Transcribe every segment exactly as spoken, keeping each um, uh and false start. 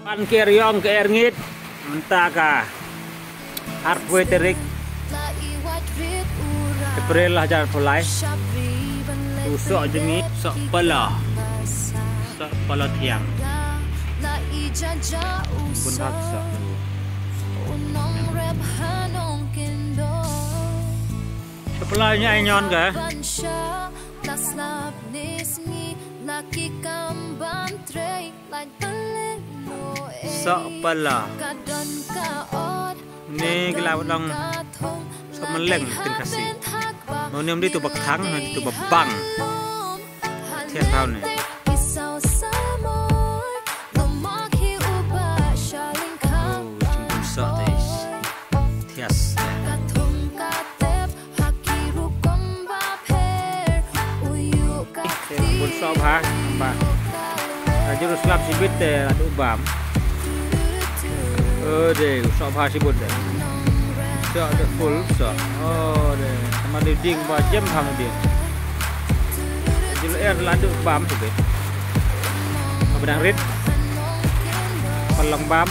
Ban ker ïong ker ngit mynta ka arphew tarik April hajar phew lai. U soh jingmut, soh pala, soh pala thiang. Bun bha soh. Soh pala ïa i ñion ka. Soh pala. Ni ki la long soh mylleng ktien Khasi. Mo nim di tu ba kthang, ni tu ba bang. Thias thaw ni. Oh, jingpynsoh te. Thias. Te bun soh bha, ba. Ka jur slap shibit te la duh bam. Ode, soh bha shibit te. Soh te full soh. Ode, sama ding ba jem bha ding. Jur er la duh bam shibit. Ba dang rit. Ba long bam.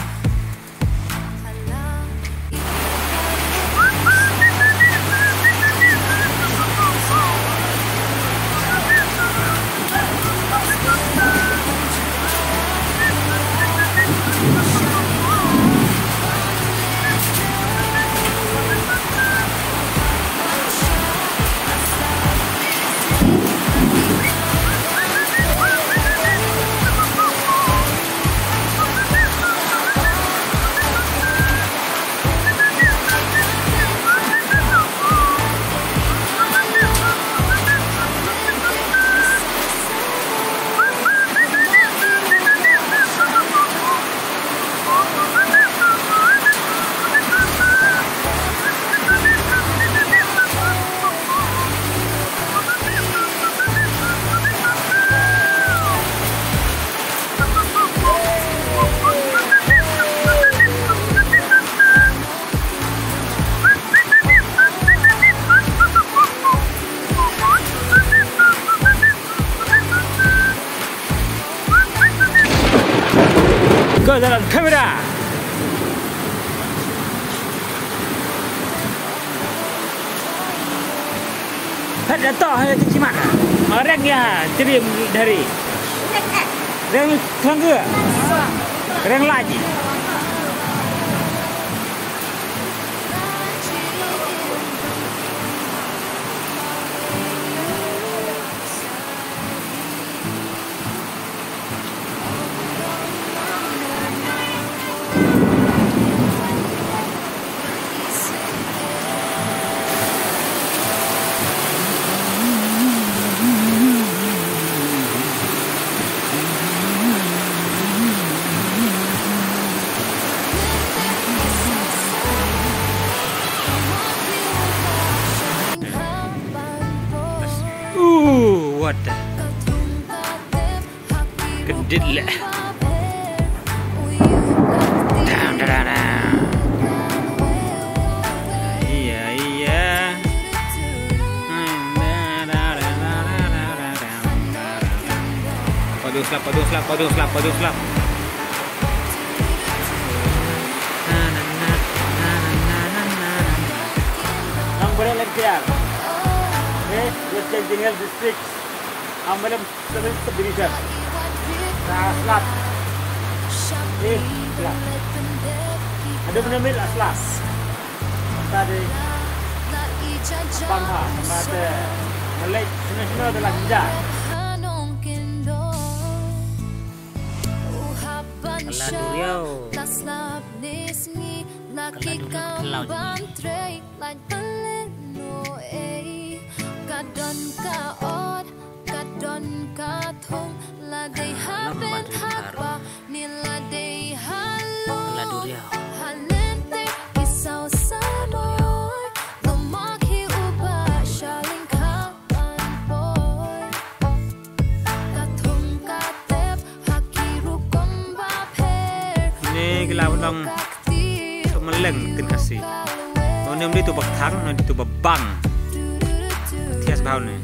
Go dalam kamera. Phet da to ha jimat. Reng ya, trim dari. Reng tangga. Reng lagi. Ooh, what the? Kendit leh. Dang, dang, dang, dang. Iya, iya. Podium slap, podium slap, podium slap, podium slap. Nang balik lagi ya. Eh, West Jaintia Hills District. Ambalem Seven Subdivision. Nah, slap. Eh, slap. Ada benda mil lah slap. Tadi. Bang ha, mata. Melek, sini-sini ada lagi dah. Ala duriau. Ala duriau kelau jingmut. Ka don ka ot, ka don ka thong, la dei ha ben haba, ni la dei ha lo. Ha lente ki saw samoi, lo ma ki uba shaling ka ban poi. Ka thong ka tep ha ki rukom ba pher. Ni ki la long soh mylleng ktien Khasi. Mo nim di tu ba kthang, ni di tu ba bang. Thias bha ni.